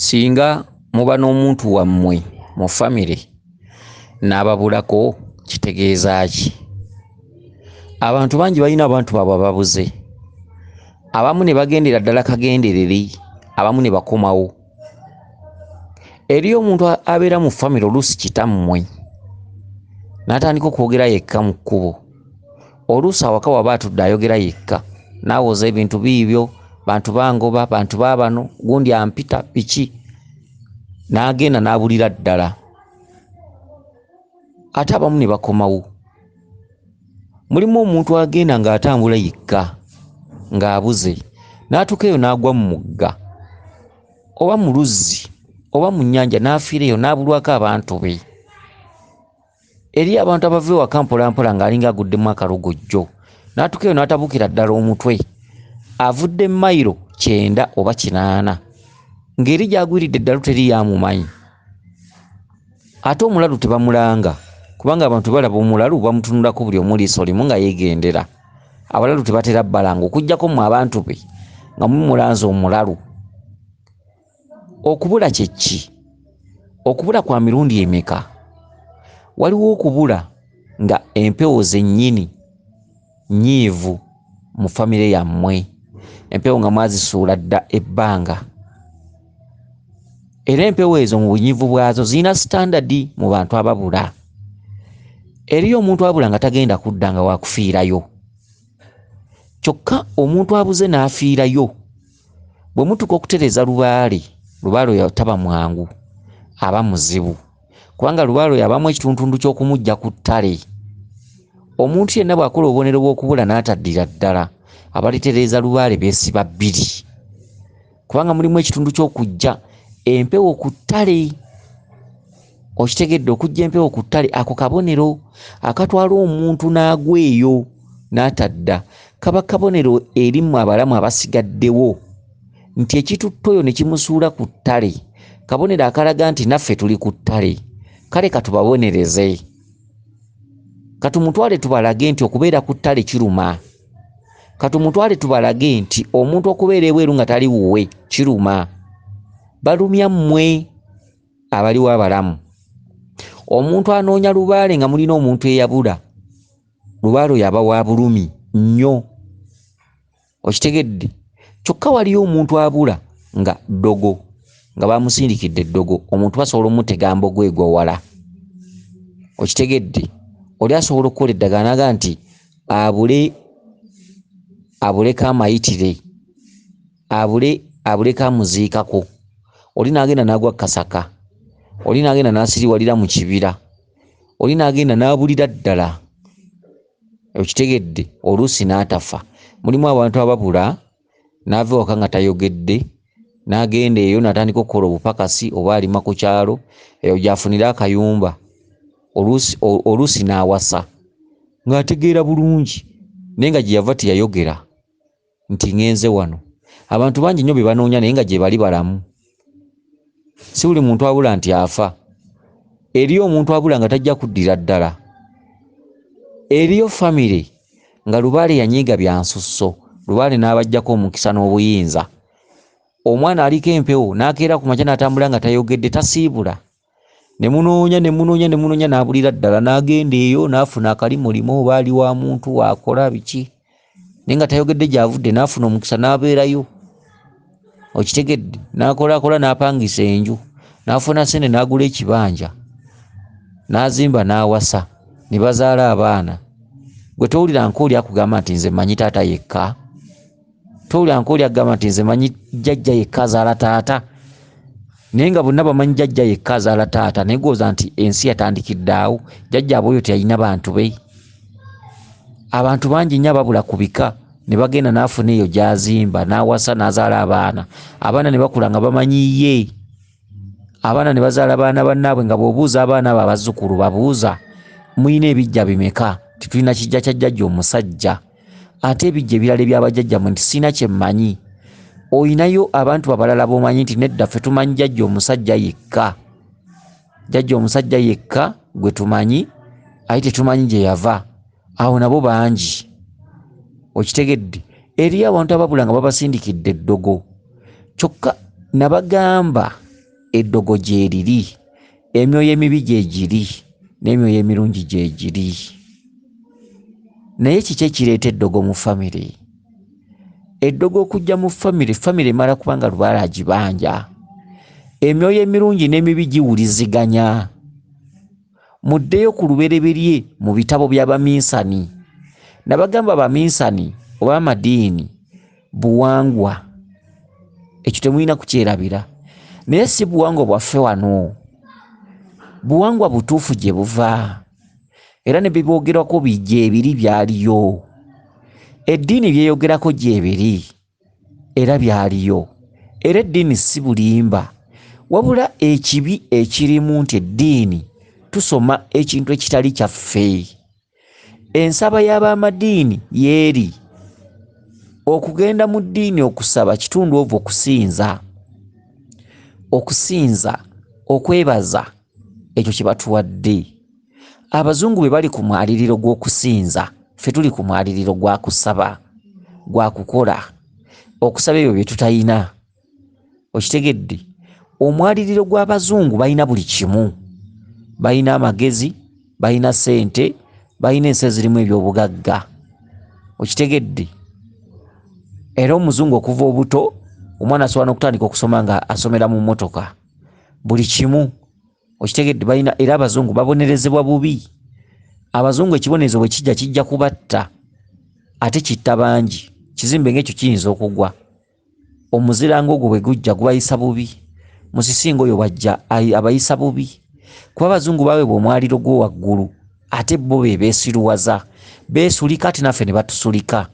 Singa muba n'omuntu wammwe mu famire n'ababulako, kitegeeza ki? Abantu bangi balina abantu baabwe ababuze, abamu ne bagendera ddala kagenderere, abamu ne bakomawo. Eriyo omuntu abeera mu famire, oluusi kitammwe, n'atandika okwogera yekka mu kkubo. Oluusi awaka waba atudde ayogera yekka, n'awoza ebintu biibyo, bantu bangoba, bantu baabano, gundi ampita, biki, n'agenda n'abulira ddala. Ate abamu ne bakomawo. Mulimu omuntu agenda ng'atambula yekka, ng'abuze, n'atuuka eyo n'agwa mu mugga oba mu luzzi oba mu nnyanja, n'afiira eyo n'abulwako abantu be. Eriyo abantu abava ewaka mpolampola ng'alinga aguddemu akalogojjo, n'atuuka eyo n'atabukira ddala omutwe, avudde mayiro 90 oba 80, ng'eri gy'agwiridde eddalu teri yamumanyi. Ate omulalu tebamulanga, kubanga abantu balaba omulalu bamutunulako buli omu liiso limu nga yeegendera. Abalalu tebatera bbalanga okuggyako mmwe abantu be nga mumulanze omulalu. Okubula kye ki? Okubula kwa mirundi emeka? Waliwo okubula nga empewo zennyini nnyiivu mu famire yammwe, empewo nga mwazisuula dda ebbanga, era empewo ezo mu bunyiivu bwazo zirina sitandadi mu bantu ababula. Eriyo omuntu abula nga tagenda kudda, nga wakufiirayo. Kyokka omuntu abuze n'afiirayo, bwe mutuuka okutereeza lubaale, lubaale oyo taba mwangu, aba muzibu, kubanga lubaale oyo abamu ekituntundu ky'okumuggya ku ttale. Omuntu yenna bw'akola obubonero bw'okubula n'ataddira ddala, abalitereeza lubaale beesiba bbiri, kubanga mulimu ekitundu ky'okuggya empewo ku ttale. Okitegedde? Okuggya empewo ku ttale, ako kabonero akatwala omuntu n'agwa eyo n'atadda. Kaba kabonero eri mmwe abalamu abasigaddewo nti ekitutte oyo ne kimusuula ku ttale, kabonero akalaga nti naffe tuli ku ttale. Kale katubabonereze, katumutwale tubalage nti okubeera ku ttale kiruma, katumutwale tubalage nti omuntu okubeera ebweru nga tali wuwe kiruma. Balumya mmwe abaliwo abalamu. Omuntu anoonya lubaale nga mulina omuntu eyabula, lubaale oyo aba wa bulumi nnyo. Okitegedde? Kyokka waliyo omuntu abula nga ddogo, nga bamusindikidde eddogo, omuntu basobola omutega mbogo egwa wala. Okitegedde? Oli asobola okukola eddagala n'agamba nti abule, abuleko amayitire, abule, abuleko amuziikako. Oli n'agenda n'agwa kasaka, oli n'agenda n'asiriwalira mu kibira, oli n'agenda n'abulira ddala. Okitegedde? Oluusi n'atafa. Mulimu abantu ababula n'ava ewaka nga tayogedde, n'agenda eyo n'atandika okukola obupakasi oba alima ku kyalo, eyo gy'afunira akayumba, oluusi n'awasa ng'ategeera bulungi, naye nga gye yava teyayogera nti ŋŋenze wano. Abantu bangi nnyo be banoonya naye nga gye bali balamu. Si buli muntu abula nti afa. Eriyo omuntu abula nga tajja kuddira ddala. Eriyo famire nga lubaale yanyiiga bya nsusso, lubaale n'abaggyako omukisa n'obuyinza. Omwana aliko empewo n'akeera ku makya n'atambula nga tayogedde, tasiibula. Ne munoonya, ne munoonya, ne munoonya, n'abulira ddala, n'agenda eyo n'afuna akalimolimo oba ali wa muntu waakola biki, naye nga tayogedde gy'avudde, n'afuna omukisa n'abeerayo. Okitegedde? N'akolaakola n'apangisa enju, n'afuna ssente n'agula ekibanja, n'azimba n'awasa, ne bazaala abaana. Gwe towulira nkooli akugamba nti nze mmanyi taata yekka? Towulira nkooli akugamba nti nze mmanyi jjajja yekka azaala taata? Naye nga bonna bamanyi jjajja yekka azaala taata, naye gw'oza nti ensi yatandikidde awo, jjajjaabwe oyo teyalina bantu be. Abantu bangi nnyo ababula ku bika ne bagenda n'afuna eyo gy'azimba, n'awasa, n'azaala abaana. Abaana ne bakula nga bamanyi ye. Abaana ne bazaala baana bannaabwe, nga bw'obuuza abaana abo abazzukulu babuuza, muyina ebijja bimeka? Tetulina kijja kya jjajja omusajja. Ate ebijja ebirala eby'abajjajjammwe nti sirina kye mmanyi. Oyinayo abantu abalala b'omanyi nti nedda ffe tumanyi jjajja omusajja yekka. Jjajja omusajja yekka gwe tumanyi, aye tetumanyi gye yava. Awo nabo bangi. Okitegedde? Eriyo abantu ababula nga babasindikidde eddogo. Kyokka nabagamba Eddogo gyeriri, emyoyo emibi gyegiri, n'emyoyo emirungi gyegiri. Naye kiki ekireeta eddogo mu famire? Eddogo okujja mu famire, famire emala kubanga lubaale agibanja. Emyoyo emirungi n'emibi giwuliziganya. Muddeyo ku lubereberye mu bitabo by'abaminsani. Nabagamba abaminsani oba amadiini buwangwa, ekyo temulina kukyerabira. Naye si buwangwa bwaffe wano, buwangwa butuufu gye buva, era ne biboogerwako gyebiri byaliyo. Eddiini byeyogerako gyebiri era byaliyo. Era eddiini si bulimba, wabula ekibi ekirimu nti eddiini tusoma ekintu ekitali kyaffe. Ensaba y'abamadiini yeeri okugenda mu ddiini okusaba kitundu ovo okusinza, okusinza, okwebaza ekyo kye batuwadde. Abazungu bwe bali ku mwaliriro gw'okusinza, ffe tuli ku mwaliriro gwa kusaba, gwa kukola, okusaba ebyo bye tutayina. Okitegedde? Omwaliriro gw'abazungu balina buli kimu, balina amagezi, balina ssente, balina ensi ezirimu ebyobugagga. Okitegedde? Era omuzungu okuva obuto, omwana asobola n'okutandika okusoma nga asomera mu mmotoka, buli kimu. Okitegedde? Balina, era abazungu babonerezebwa bubi. Abazungu ekibonerezo bwe kijja, kijja kubatta, ate kitta bangi. Kizimbe ng'ekyo kiyinza okugwa. Omuzira ng'ogwo bwe gujja gubayisa bubi. Musisi ng'oyo bw'ajja abayisa bubi, kuba abazungu baweebwa omwaliro gwo waggulu, ate bo be beesiruwaza, beesulika, ate naffe ne batusulika.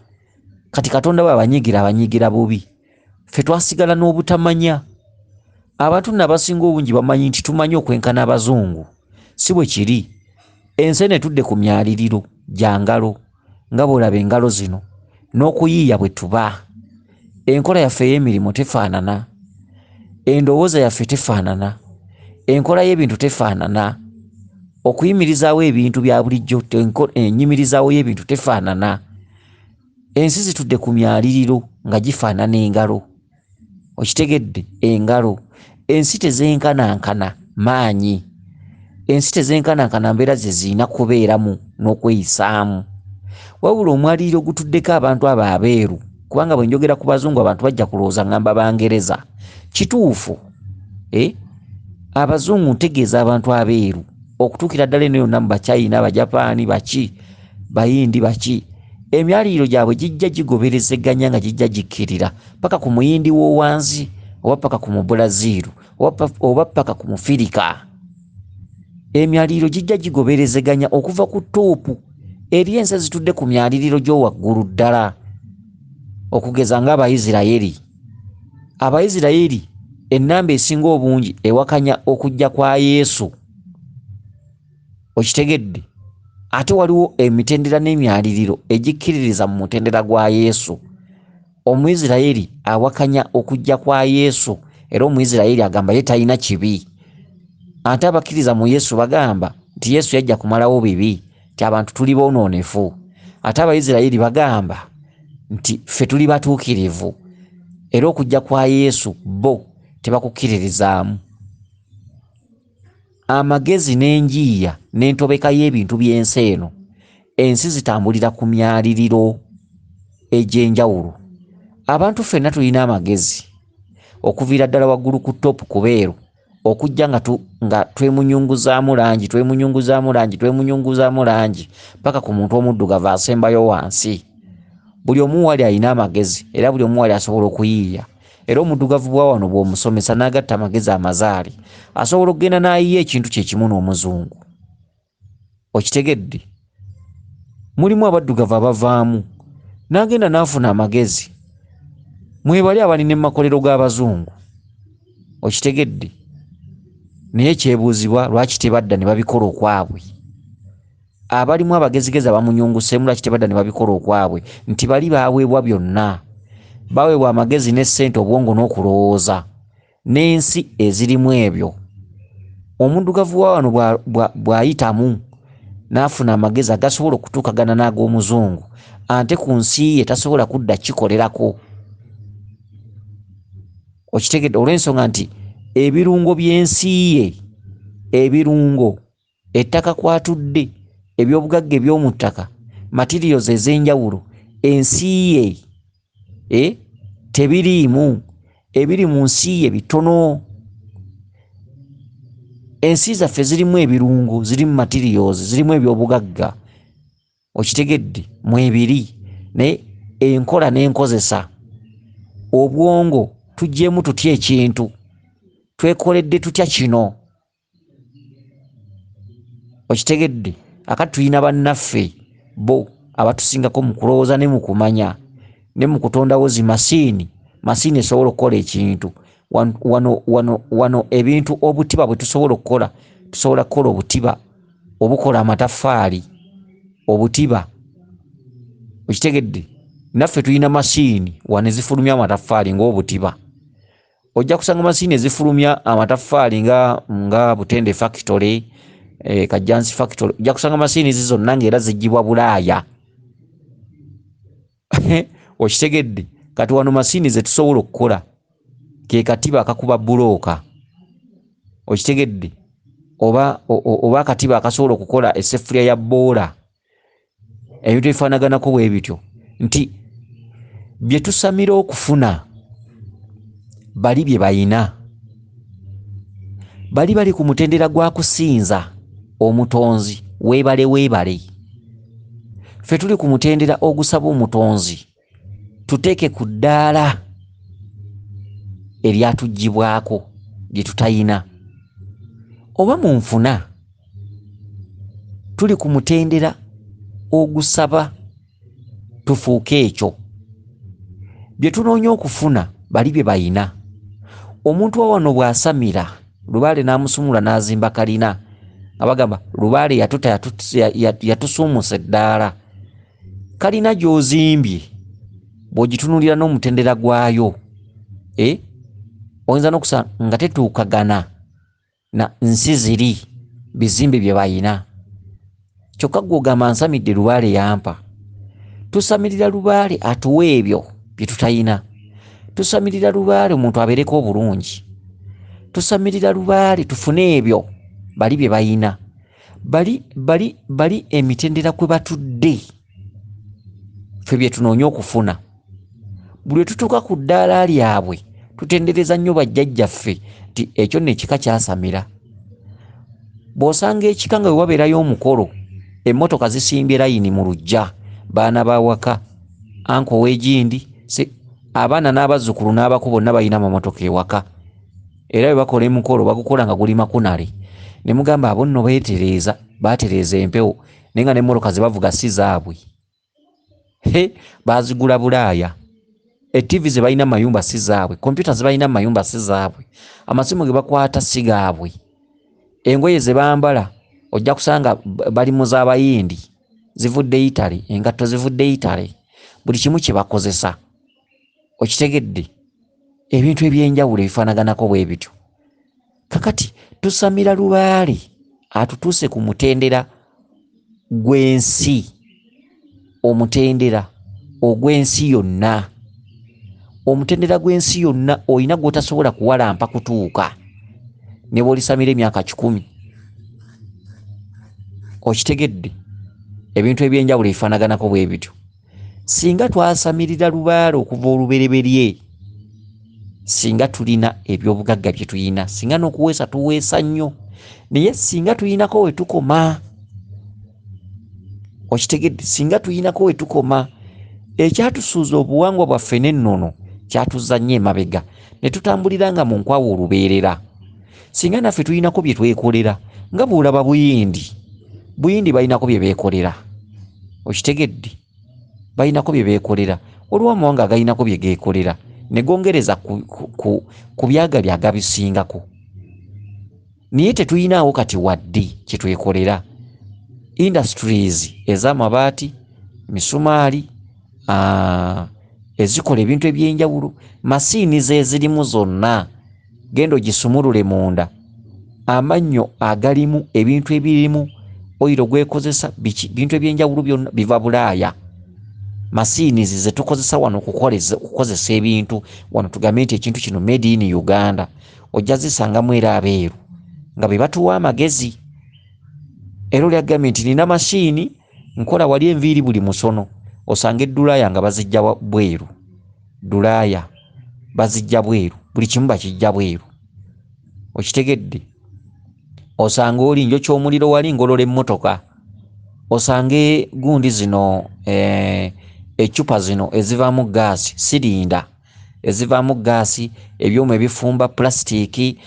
Kati Katonda bwe abanyigira, abanyigira bubi. Ffe twasigala n'obutamanya. Abantu nno abasinga obungi bamanyi nti tumanyi okwenkana abazungu. Si bwe kiri. Ensi eno etudde ku myaliriro gya ngalo, nga bw'olaba engalo zino, n'okuyiiya bwe tuba. Enkola yaffe ey'emirimu tefaanana, endowooza yaffe tefaanana, enkola y'ebintu tefaanana, okuyimirizaawo ebintu bya bulijjo, ennyimirizaawo y'ebintu tefaanana. Ensi zitudde ku myaliriro nga gifaanana engalo. Okitegedde? Engalo. Ensi tezenkanankana maanyi, ensi tezenkanankana mbeera ze zirina kubeeramu n'okweyisaamu. Wabula omwaliriro gutuddeko abantu abo abeeru, kubanga bwe njogera ku bazungu abantu bajja kulowooza ngamba Bangereza. Kituufu, abazungu ntegeeza abantu abeeru, okutuukira ddala eno yonna mu Bachina, Abajapaani, baki, Bayindi, baki. Emyaliriro gyabwe gijja gigoberezeganya nga gijja gikkirira paka ku Muyindi w'owansi, oba paka ku Mubulaziiru, oba paka ku Mufirika. Emyaliriro gijja gigoberezeganya okuva ku toopu eri ensi ezitudde ku myaliriro gy'owaggulu ddala, okugeza ng'Abayisirayeri. Abayisirayeri ennamba esinga obungi ewakanya okujja kwa Yesu. Okitegedde? Ate waliwo emitendera n'emyaliriro egikkiririza mu mutendera gwa Yesu. Omuyisirayeri awakanya okujja kwa Yesu, era Omuyisirayeri agamba ye talina kibi. Ate abakkiriza mu Yesu bagamba nti Yesu yajja kumalawo bibi, nti abantu tuli boonoonefu. Ate Abayisirayeri bagamba nti ffe tuli batuukirivu, era okujja kwa Yesu bo tebakukkiririzaamu. Amagezi n'enjiiya n'entobeka y'ebintu by'ensi eno, ensi zitambulira ku myaliriro egy'enjawulo. Abantu ffenna tulina amagezi okuviira ddala waggulu ku toopu ku beeru, okujja nga twemunyunguzaamu langi, twemunyunguzaamu langi, twemunyunguzaamu langi paka ku muntu omuddugavu asembayo wansi. Buli omu wali alina amagezi, era buli omu wali asobola okuyiiya. Era omuddugavu bwa wano bw'omusomesa n'agatta amagezi amazaale, asobola okugenda n'ayiiya ekintu kye kimu n'omuzungu. Okitegedde? Mulimu abaddugavu abavaamu n'agenda n'afuna amagezi. Mwebali abalina emakolero g'abazungu. Okitegedde? Naye kyebuuzibwa lwaki tebadda ne babikola okwabwe. Abalimu abagezigezi abamunyunguseemu lwaki tebadda ne babikola okwabwe, nti bali baaweebwa byonna. Baweebwa amagezi ne ssente, obwongo n'okulowooza, n'ensi ezirimu ebyo. Omuddugavu wa wano bw'ayitamu n'afuna amagezi agasobola okutuukagana n'ag'omuzungu, ate ku nsi ye tasobola kudda kikolerako. Okitegedde? Olw'ensonga nti Ebirungo by'ensi ye, ebirungo, ettaka kwatudde, ebyobugagga eby'omu ttaka, materials ez'enjawulo, ensi ye tebiriimu. Ebiri mu nsi ye bitono. Ensi zaffe zirimu ebirungo, zirimu materials, zirimu ebyobugagga, okitegedde, mwebiri. Naye enkola n'enkozesa, obwongo tuggyemu tutya ekintu, twekoledde tutya kino, okitegedde. Akati tulina bannaffe bo abatusingako mu kulowooza ne mu kumanya ne mu kutondawo zi masiini. Masiini esobola okukola ekintu. Wano ebintu obutiba bwe tusobola okukola, tusobola kukola obutiba obukola amataffaali, obutiba, okitegedde. Naffe tulina masiini wano ezifulumya amataffaali ng'obutiba. Ojja kusanga masiini ezifulumya amataffaali nga Butende Factory, Kajjansi Factory. Ojja kusanga masiini zi zonna ng'era ziggyibwa Bulaaya, okitegedde. Kati wano masiini ze tusobola okukola ke katiba akakuba bbulooka, okitegedde, oba akatiba akasobola okukola essefulya ya bboola, ebintu ebifaanaganako bwe bityo. Nti bye tusamira okufuna bali bye bayina, bali bali ku mutendera gwa kusinza omutonzi, weebale weebale. Ffe tuli ku mutendera ogusaba omutonzi tuteeke ku ddaala eryatuggyibwako lye tutayina. Oba mu nfuna tuli ku mutendera ogusaba tufuuke ekyo. Bye tunoonya okufuna bali bye bayina. Omuntu wa wano bw'asamira lubaale n'amusumula n'azimba kalina, nga bagamba lubaale yatuta yatusuumusa eddaala. Kalina gy'ozimbye bw'ogitunuulira n'omutendera gwayo, oyinza n'okusanga nga tetuukagana na nsi ziri bizimbe bye bayina. Kyokka ggwe ogamba nsamidde lubaale yampa. Tusamirira lubaale atuwa ebyo bye tutayina. Tusamirira lubaale omuntu abeereko obulungi. Tusamirira lubaale tufune ebyo bali bye bayina. Bali emitendera kwe batudde ffe bye tunoonya okufuna. Buli lwe tutuuka ku ddaala lyabwe tutendereza nnyo bajjajjaffe nti ekyo nno ekika kyasamira. Bw'osanga ekika nga we wabeerayo omukolo, emmotoka zisimbye layini mu luggya, baana ba waka, anko ow'egindi, abaana n'abazzukulu n'abako bonna balina amamotoka ewaka. Era bwe bakola emikolo bagukola nga guli makunale. Ne mugamba abo nno beetereeza, baatereeza empewo, naye nga n'emmotoka ze bavuga si zaabwe. Baazigula Bulaaya. Ettivi ze balina mu mayumba si zaabwe, kompyuta ze balina mu mayumba si zaabwe, amasimu ge bakwata si gaabwe, engoye ze bambala ojja kusanga bali mu z'Abayindi, zivudde Italy, engatto zivudde Italy, buli kimu kye bakozesa, okitegedde, ebintu eby'enjawulo ebifaanaganako bwe bityo. Kakati tusamira lubaale atutuuse ku mutendera gw'ensi, omutendera ogw'ensi yonna. Omutendera gw'ensi yonna olina gw'otasobola kuwalampa kutuuka ne bw'olisamira emyaka 100. Okitegedde, ebintu eby'enjawulo ebifaanaganako bwe bityo. Singa twasamirira lubaale okuva olubereberye, singa tulina ebyobugagga bye tulina, singa n'okuweesa tuweesa nnyo, naye singa tulinako we tukoma, okitegedde, singa tulinako we tukoma, ekyatusuuza obuwangwa bwaffe n'ennono kyatuzza nnyo emabega ne tutambulira nga mu nkwawa olubeerera. Singa naffe tulinako bye twekolera, nga bw'olaba Buyindi, Buyindi balinako bye beekolera, okitegedde, balinako bye beekolera. Waliwo amawanga agalinako bye geekolera ne gongereza ku byagali agabisingako, naye tetulinaawo kati wadde kye twekolera. Industries ez'amabaati, misumaali, ezikola ebintu eby'enjawulo, masiini ze zirimu zonna, genda ogisumulule munda, amannyo agalimu, ebintu ebirimu, oyiro gwekozesa, biki, bintu eby'enjawulo byonna biva Bulaaya. Masiinizi ze tukozesa wano okukozesa ebintu wano, tugambe nti ekintu kino made in Uganda, ojja zisangamu era abeeru nga be batuwa amagezi. Era oli agambye nti nina masiini nkola wali enviiri buli musono, osanga eddulaaya nga bazijja bweru, dulaaya bazijja bweru, buli kimu bakijja bweru. Okitegedde? Osanga oli njokya omuliro wali ngolola emmotoka, osange gundi zino eccupa zino ezivaamu gaasi, sirinda ezivaamu gaasi, ebyuma ebifumba, pulasitiiki,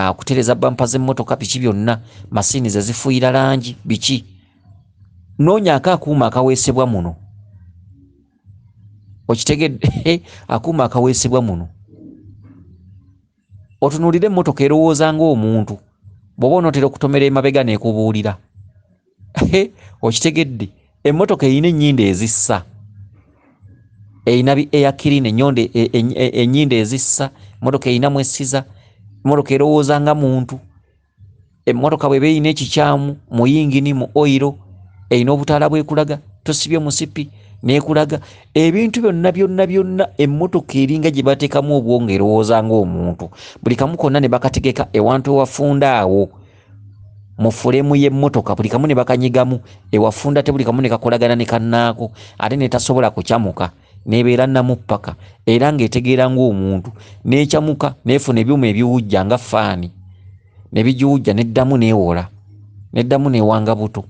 okutereeza bampa z'emmotoka, biki byonna, masiini ze zifuuyira langi, biki. Noonyaako akuuma akaweesebwa muno. Okitegedde? Akuuma akaweesebwa muno. Otunuulire emmotoka erowooza ng'omuntu, bw'oba onootera okutomera emabega n'ekubuulira. Okitegedde? Emmotoka erina ennyindo ezissa, erina bi air clean, ennyindo ezissa, emmotoka erina mwessiza, emmotoka erowooza nga muntu. Emmotoka bw'eba erina ekikyamu mu yingini, mu oyiro, erina obutaala bwekulaga, tosibye musipi n'ekulaga. Ebintu byonna byonna byonna emmotoka eringa gye bateekamu obwongo erowooza ng'omuntu. Buli kamu konna ne bakategeka ewantu ewafunda awo mu fuleemu y'emmotoka, buli kamu ne bakanyigamu ewafunda, te buli kamu ne kakolagana ne kannaako, ate ne tasobola kukyamuka, n'ebeera nnamu ppaka, era ng'etegeera ng'omuntu, n'ekyamuka n'efuna ebyuma ebiwujja nga faani, ne bigiwujja n'eddamu n'ewola, n'eddamu n'ewanga buto.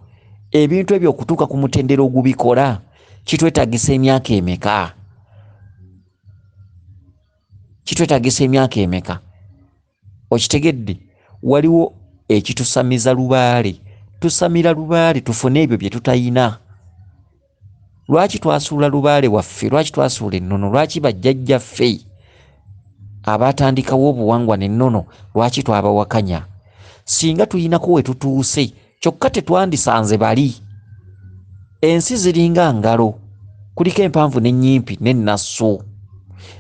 Ebintu ebyo okutuuka ku mutendera ogubikola kitwetaagisa emyaka emeka? Kitwetaagisa emyaka emeka? Okitegedde? Waliwo ekitusamiza lubaale, tusamira lubaale tufune ebyo bye tutayina. Lwaki twasuula lubaale waffe? Lwaki twasuula ennono? Lwaki bajjajjaffe abaatandikawo obuwangwa n'ennono lwaki twabawakanya? Singa tuyinako we tutuuse, kyokka tetwandisanze bali. Ensi ziringa ngalo, kuliko empanvu n'ennyimpi n'ennasso,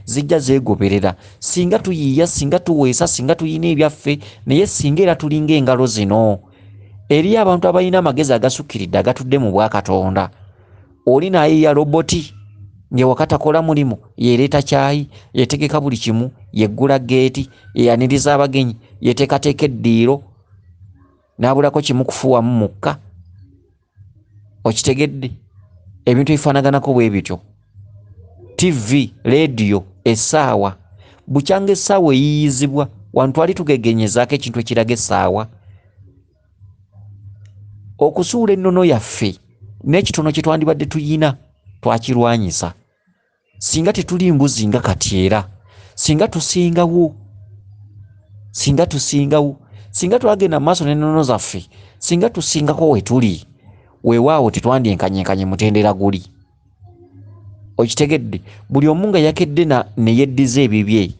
zijja zeegoberera. Singa tuyiiya, singa tuweesa, singa tuyina ebyaffe, naye singa era tulinga engalo zino. Eriyo abantu abalina amagezi agasukkiridde agatudde mu bwakatonda. Oli n'ayiiya roboti ng'ewaka takola mulimu, yeereeta kyayi, yeetegeka buli kimu, yeggula geeti, yeeyaniriza abagenyi, yeeteekateeka eddiiro, n'abulako kimu kufuuwamu mukka. Okitegedde? Ebintu ebifaanaganako bwe bityo. TV, leediyo, essaawa. Bukyanga essaawa eyiiyizibwa, wano twali tugegenyezaako ekintu ekiraga essaawa. Okusuula ennono yaffe n'ekitono kye twandibadde tuyina twakirwanyisa. Singa tetuli mbuzi nga kati era, singa tusingawo, singa tusingawo, singa twagenda mu maaso n'ennono zaffe, singa tusingako we tuli, weewaawo tetwandyenkanyenkanye mutendera guli. Okitegedde? Buli omu nga yakedde ne yeddiza ebibye,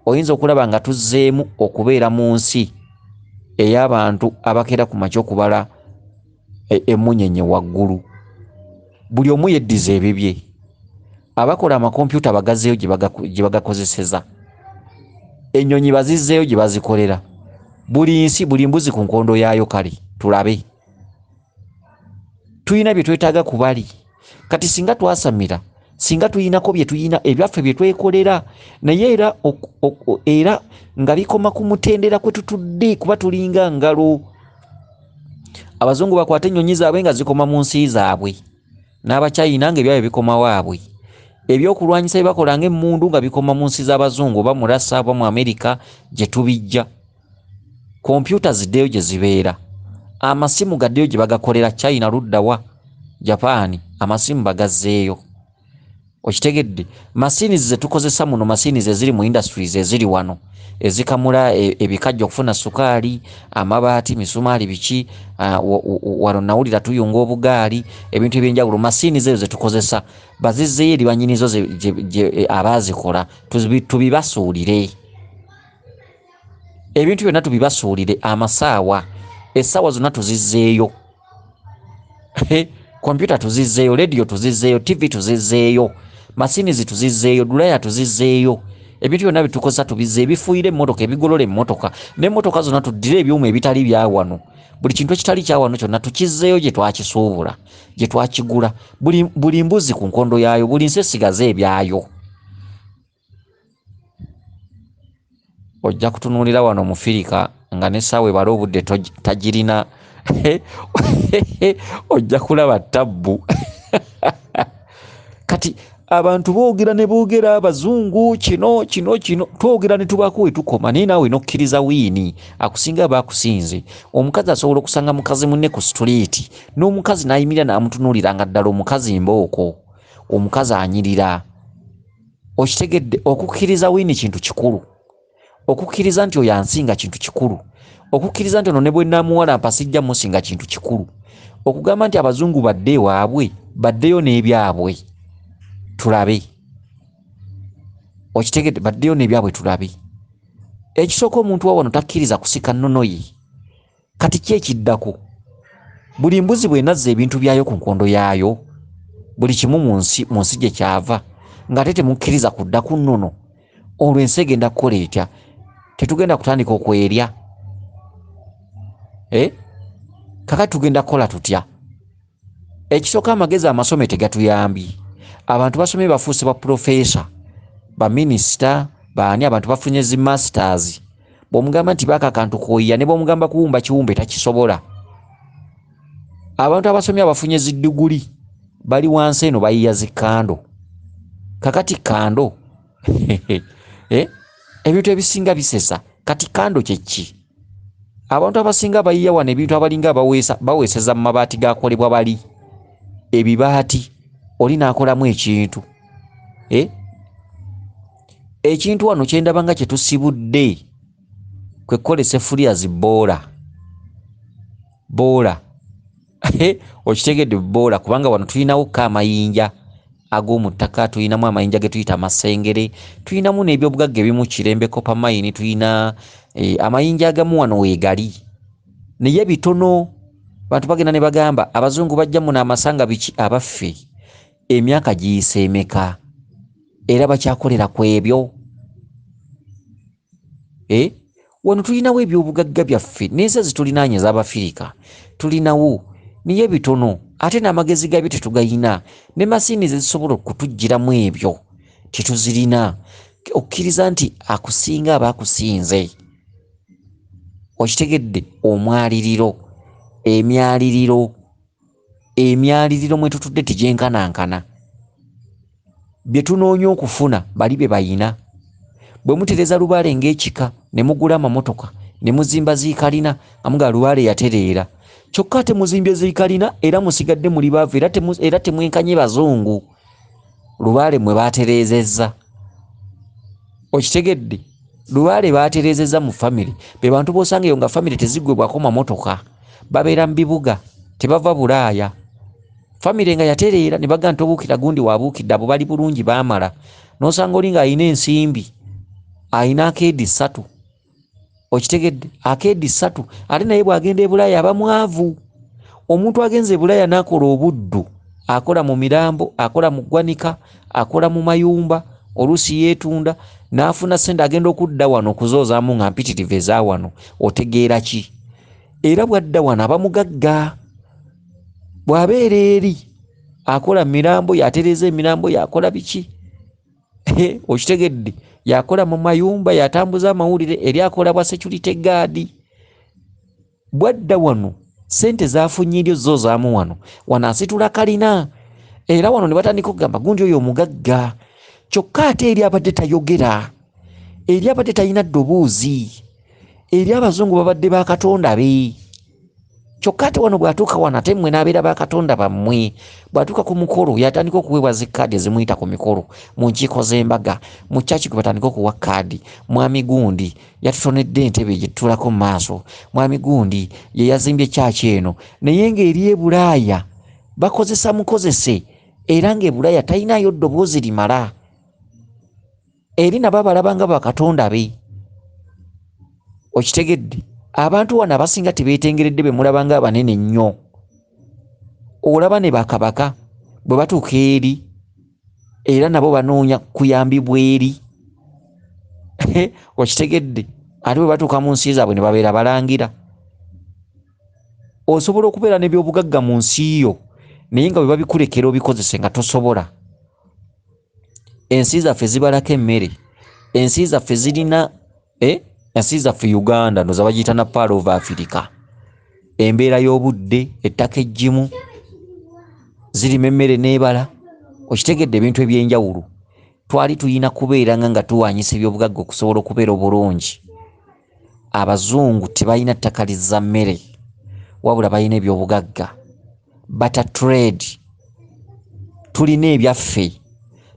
oyinza okulaba nga tuzzeemu okubeera mu nsi ey'abantu abakeera ku makya okubala emmunyenye waggulu. Buli omu yeddiza ebibye. Abakola amakompyuta bagazeeyo gye bagakozeseza, ennyonyi bazizzeeyo gye bazikolera. Buli nsi, buli mbuzi ku nkondo yaayo. Kale tulabe, tulina bye twetaaga ku bali. Kati singa twasamira, singa tuyinako bye tuyina ebyaffe bye twekolera, naye era era nga bikoma ku mutendera kwe tutudde, kuba tulinga ngalo. Abazungu bakwata ennyonyi zaabwe nga zikoma mu nsi zaabwe, n'Abachina nga ebyabwe bikoma waabwe. Ebyokulwanyisa bye bakola ng'emmundu nga bikoma mu nsi z'Abazungu oba mu Russia oba mu Amerika gye tubijja. Kompyuta ziddeyo gye zibeera, amasimu gaddeyo gye bagakolera. China luddawa, Japan, amasimu bagazzeeyo. Okitegedde? Masiini ze tukozesa muno, masiini ze ziri mu industries eziri wano ezikamula ebikajjo okufuna sukaali, amabaati, misumaali, biki. Wano nawulira tuyunga obugaali, ebintu ebyenjawulo. Masiini zeezo ze tukozesa bazizzeeyo eri bannyinizo abaazikola, tubibasuulire. Ebintu byonna tubibasuulire. Amasaawa, essaawa zonna tuzizzeeyo, kompyuta tuzizzeeyo, lediyo tuzizzeeyo, TV tuzizzeeyo, masinizi tuzizzeeyo, dulaya tuzizzeeyo. Ebintu byonna byetukozesa tubizze, ebifuuyira emmotoka, ebigolola emmotoka, n'emmotoka zonna tuddire ebyuma ebitali bya wano. Buli kintu ekitali kya wano kyonna tukizzeeyo gye twakisuubula, gye twakigula. Buli mbuzi ku nkondo yaayo, buli nsi esigaze ebyayo. Ojja kutunuulira wano Mufirika nga n'essaawa ebala obudde tagirina. Ojja kulaba tabbu. Kati abantu boogera ne boogera, abazungu kino kino kino, twogera ne tubaako we tukoma, naye naawe n'okkiriza wiini akusinga aba akusinze. Omukazi asobola okusanga mukazi munne ku situliiti, n'omukazi n'ayimirira n'amutunuulira nga ddala omukazi mbooko, omukazi anyirira. Okitegedde? Okukkiriza wiini kintu kikulu. Okukkiriza nti oyo ansinga kintu kikulu. Okukkiriza nti ono ne bwe nnaamuwala mpa sijja musinga kintu kikulu. Okugamba nti abazungu badde ewaabwe, baddeyo n'ebyabwe tulabe. Okitegedde? Baddeyo n'ebyabwe tulabe. Ekisooka, omuntu wa wano takkiriza kusika nnono ye. Kati ki ekiddako? Buli mbuzi bw'enazza ebintu byayo ku nkondo yaayo, buli kimu mu nsi gye kyava, ng'ate temukkiriza kudda ku nnono, olwo ensi egenda kukola etya? Tetugenda kutandika okwerya? Kakati tugenda kukola tutya? Ekisooka, amagezi amasome tegatuyambye. Abantu basomye bafuuse ba pulofeesa, baminisita, baani, abantu bafunye zi masters. Bw'omugamba nti baaka akantu k'oyiya, ne bw'omugamba kuwumba kiwumbe takisobola. Abantu abasomye abafunye zi ddiguli bali wansi eno bayiya zi kando. Kakati kando ebintu ebisinga bisesa. Kati kando kye ki? Abantu abasinga bayiya wano ebintu abalinga baweeseza mu mabaati gakolebwa bali ebibaati, oli n'akolamu ekintu. Ekintu wano kye ndaba nga kye tusibudde kwe kukozesa effuliya zi bboola. Bboola. Okitegedde? Bboola, kubanga wano tulinawo ko amayinja ag'omu ttaka, tulinamu amayinja ge tuyita amasengere, tulinamu n'ebyobugagga ebimu, Kirembe copper mine, tulina amayinja agamu wano weegali, naye bitono. Bantu bagenda ne bagamba abazungu bajja muno amasanga biki, abaffe emyaka giyise emeka era bakyakolera ku ebyo? Wano tulinawo ebyobugagga byaffe n'ensi ezitulinaanye ez'Abafirika tulinawo, naye bitono, ate n'amagezi gaabyo tetugayina, ne masiini ze zisobola okutuggyiramu ebyo tetuzirina. Okkiriza nti akusinga aba akusinze. Okitegedde? Omwaliriro, emyaliriro, emyaliriro mwe tutudde tegyenkanankana. Bye tunoonya okufuna bali bye bayina. Bwe mutereeza lubaale ng'ekika ne mugula amamotoka ne muzimba ziikalina nga mugamba lubaale yatereera, kyokka ate muzimbye ziikalina era musigadde muli baavu, era temwenkanye bazungu. Lubaale mwe baatereezezza. Okitegedde? Lubaale baatereezezza mu famire. Be bantu b'osanga eyo nga famire teziggwebwako mamotoka, babeera mu bibuga, tebava Bulaaya. Famire nga yatereera ne bagamba nti obuukira gundi waabuukidde, abo bali bulungi baamala. N'osanga oli ng'alina ensimbi, alina akeedi 3. Okitegedde? Akeedi 3, ate naye bw'agenda e Bulaaya aba mwavu. Omuntu agenze e Bulaaya n'akola obuddu, akola mu mirambo, akola mu ggwanika, akola mu mayumba, oluusi yeetunda, n'afuna ssente agenda okudda wano okuzoozaamu nga mpitirivu eza wano. Otegeera ki? Era bw'adda wano aba mugagga. Bw'abeera eri akola mirambo, yatereeza emirambo, yakola biki? Okitegedde? Yakola mu mayumba, yatambuza amawulire, eri akola bwa security guard. Bw'adda wano ssente z'afunye eryo zo zaamu wano, wano asitula kalina. Era wano ne batandika okugamba gundi oyo omugagga, kyokka ate eri abadde tayogera, eri abadde talina ddoboozi, eri abazungu babadde bakatonda be. Kyokka ate wano bw'atuuka wano ate mmwe n'abeera bakatonda bammwe. Bw'atuuka ku mukolo yatandika okuweebwa zi kaadi ezimuyita ku mikolo, mu nkiiko z'embaga, mu church kwe batandika okuwa kaadi. Mwami gundi yatutonedde entebe gye tutuulako mu maaso, mwami gundi ye yazimbye church eno. Naye ng'eri e Bulaaya bakozesa mukozese, era ng'e Bulaaya talinayo ddoboozi limala. Eri nabo abalaba nga bakatonda be. Okitegedde? Abantu wano abasinga tebeetengeredde be mulaba nga abanene nnyo. Olaba ne bakabaka bwe batuuka eri, era nabo banoonya kuyambibwa eri. Okitegedde? Ate bwe batuuka mu nsi zaabwe ne babeera balangira. Osobola okubeera n'ebyobugagga mu nsi yo naye nga bwe babikulekera obikozese nga tosobola. Ensi zaffe zibalako emmere, ensi zaffe zirina ensi zaffe Uganda ndowooza bagiyita na Pearl of Africa. Embeera y'obudde, ettaka eggimu, zirima emmere n'ebala, okitegedde ebintu eby'enjawulo. Twali tulina kubeera nga tuwaanyisa ebyobugagga okusobola okubeera obulungi. Abazungu tebalina ttaka lizza mmere, wabula balina ebyobugagga. Barter trade, tulina ebyaffe,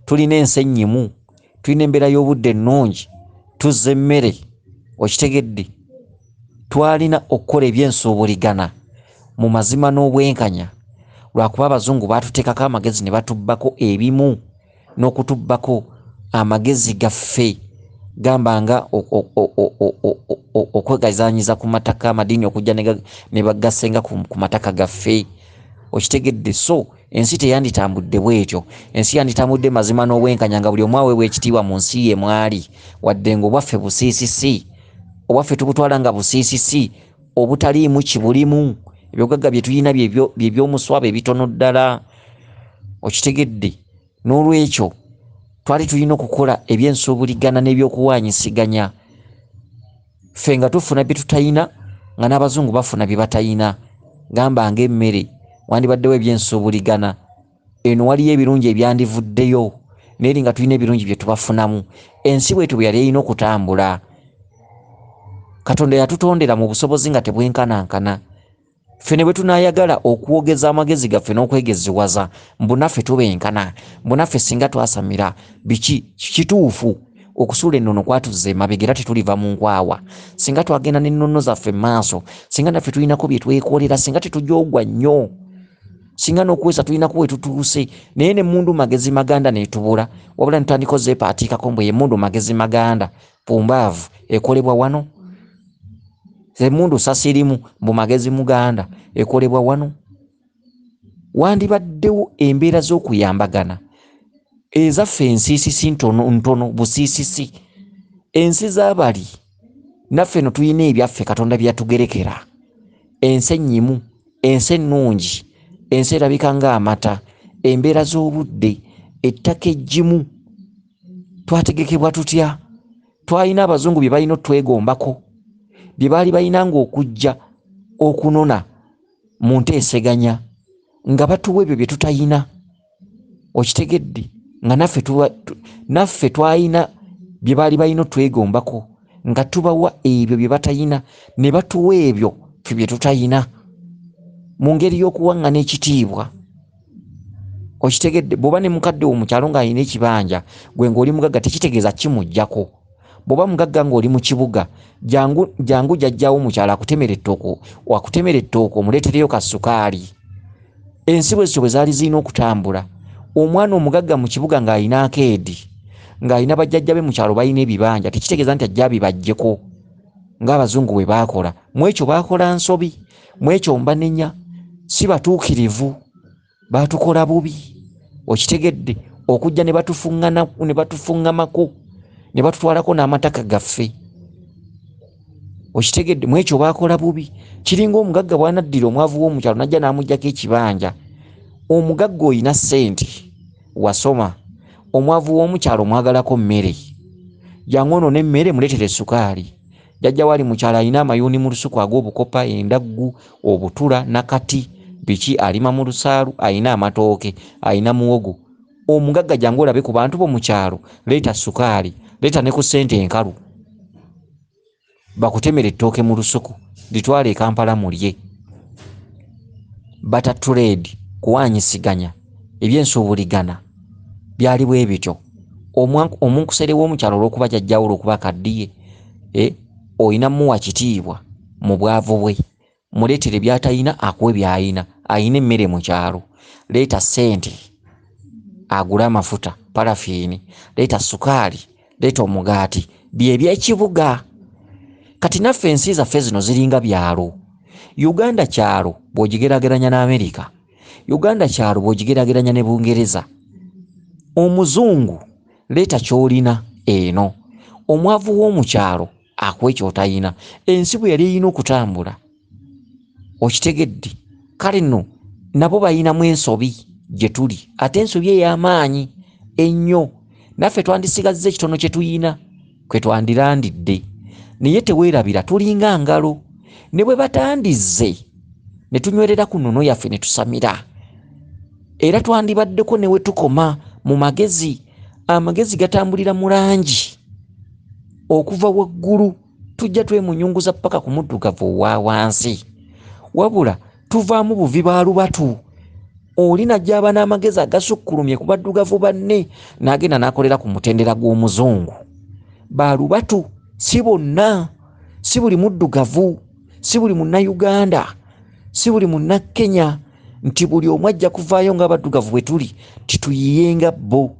tulina ensi ennyimu, tulina embeera y'obudde ennungi, tuzza emmere, okitegedde. Twalina okukola ebyensuubuligana mu mazima n'obwenkanya, lwakuba abazungu baatuteekako amagezi ne batubbako ebimu n'okutubbako amagezi gaffe, gamba nga okwegazaanyiza ku mataka, amadiini okujja ne bagasenga ku mataka gaffe, okitegedde. So ensi teyanditambudde bw'etyo, ensi yanditambudde mazima n'obwenkanya nga buli omu aweebwa ekitiibwa mu nsi ye mwali, wadde ng'obwaffe busiisisi, obwaffe tubutwala nga busiisisi obutaliimu kibulimu. Ebyobugagga bye tulina bye by'omuswaba ebitono ddala, okitegedde. N'olwekyo twali tulina okukola ebyensuubuligana n'ebyokuwaanyisiganya, ffe nga tufuna bye tutayina nga n'abazungu bafuna bye batayina, gamba ng'emmere. Wandibaddewo ebyensuubuligana, eno waliyo ebirungi ebyandivuddeyo, naye nga tulina ebirungi bye tubafunamu. Ensi bwetyo bwe yali erina okutambula. Katonda yatutondera mu busobozi nga tebwenkanankana. Ffe ne bwe tunaayagala okwogeza amagezi gaffe n'okwegeziwaza mbu naffe tubenkana, mbu naffe singa twasamira biki, kituufu okusuula ennono kwatuzza emabega era tetuliva mu nkwawa. Singa twagenda n'ennono zaffe mu maaso, singa naffe tulinako bye twekolera, singa tetujoogwa nnyo, singa n'okuweesa tulinako we tutuuse, naye n'emmundu magezi maganda n'etubula, wabula ne tutandika ozeepaatiikako mbu emmundu magezi maganda pumbaavu ekolebwa wano. Emmundu sasirimu mbu magezi muganda ekolebwa wano. Wandibaddewo embeera z'okuyambagana ezaffe ensiisisi ntono ntono busiisisi. Ensi z'abali naffe no tulina ebyaffe Katonda bye yatugerekera. Ensi ennyimu, ensi ennungi, ensi erabika ng'amata, embeera z'obudde, ettaka eggimu. Twategekebwa tutya? Twalina abazungu bye balina otwegombako, bye baali balina ng'okujja okunona mu nteeseganya nga batuwa ebyo bye tutayina, okitegedde. Nga naffe twalina bye baali balina otwegombako nga tubawa ebyo bye batayina, ne batuwa ebyo ffe bye tutayina mu ngeri y'okuwaŋŋana ekitiibwa, okitegedde. Bw'oba ne mukadde wo mu kyalo ng'alina ekibanja, gwe ng'oli mugagga tekitegeeza kimuggyako. Bw'oba mugagga ng'oli mu kibuga, jangu jjajjaawo mu kyalo akutemera ettooke, omuleetereyo ka sukaali. Ensi bwe zityo bwe zaali zirina okutambula. Omwana omugagga mu kibuga ng'alina akeedi, ng'alina bajjajja be mu kyalo balina ebibanja, tekitegeeza nti ajja abibaggyeko ng'abazungu bwe baakola. Mu ekyo baakola nsobi, mu ekyo mbanenya, si batuukirivu, baatukola bubi, okitegedde. Okujja ne batufuŋŋamako, ne batutwalako n'amataka gaffe, okitegedde. Mu ekyo baakola bubi. Kiringa omugagga bw'anaddira omwavu w'omukyalo n'ajja n'amuggyako ekibanja. Omugagga oyina ssente, wasoma, omwavu w'omukyalo omwagalako mmere, jangu ono n'emmere muleetere sukaali. Jjajja wali mu kyalo alina amayuuni mu lusuku ag'obukopa, endaggu, obutula, nakati, biki, alima mu lusaalu, alina amatooke, alina muwogo. Omugagga jangu olabe ku bantu bo mu kyalo, leeta sukaali, leeta ne ku ssente enkalu, bakutemere ettooke mu lusuku, litwale e Kampala mulye. Barter trade, kuwaanyisiganya, ebyensuubuligana byali bwe bityo. Omunkusere w'omukyalo olw'okuba jjajjaawo olw'okuba akaddiye, olina mmuwa kitiibwa mu bwavu bwe, muleetere by'atayina akuwe by'ayina. Ayina emmere mu kyalo, leeta ssente agule amafuta, parafiini, leeta sukaali, leeta omugaati, bye by'ekibuga. Kati naffe ensi zaffe zino ziringa byalo. Uganda kyalo bw'ogigeraageranya n'Amerika, Uganda kyalo bw'ogigeraageranya ne Bungereza. Omuzungu leeta ky'olina eno, omwavu w'omukyalo akuwe ky'otayina. Ensi bwe yali erina okutambula. Okitegedde? Kale nno nabo balinamu ensobi gye tuli, ate ensobi ey'amaanyi ennyo. Naffe twandisigazza ekitono kye tuyina kwe twandirandidde, naye teweerabira tulinga ngalo, ne bwe batandizze ne tunywerera ku nnono yaffe ne tusamira, era twandibaddeko ne we tukoma mu magezi. Amagezi gatambulira mu langi okuva waggulu, tujja twemunyunguza paka ku muddugavu owa wansi, wabula tuvaamu buvi ba lubatu. Oli najja aba n'amagezi agasukkulumye ku baddugavu banne, n'agenda n'akolera ku mutendera gw'omuzungu. Ba lubatu si bonna, si buli muddugavu, si buli munnayuganda, si buli munnakenya nti buli omu ajja kuvaayo ng'abaddugavu bwe tuli tituyiye nga bo,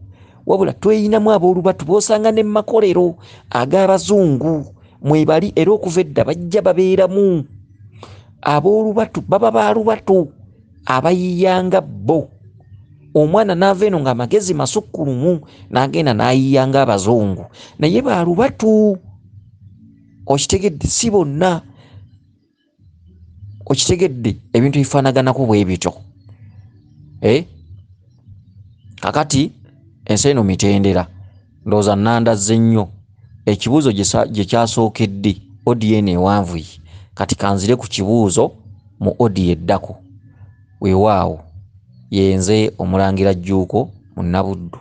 wabula tweyinamu ab'olubatu b'osanga ne makolero ag'abazungu mwebali, era okuva edda bajja babeeramu ab'olubatu, baba ba lubatu abayiyanga bo. Omwana n'ava eno ng'amagezi masukkulumu n'agenda n'ayiya ng'abazungu, naye ba lubatu. Okitegedde? Si bonna. Okitegedde? Ebintu ebifaanaganako bwe bityo. Kakati ensi eno mitendera, ndowooza nandazze nnyo ekibuuzo gye kyasookedde odiyo eno ewanvuye. Kati kanzire ku kibuuzo mu odiyo eddako. Weewaawo, yenze Omulangira Jjuuko Munnabuddu.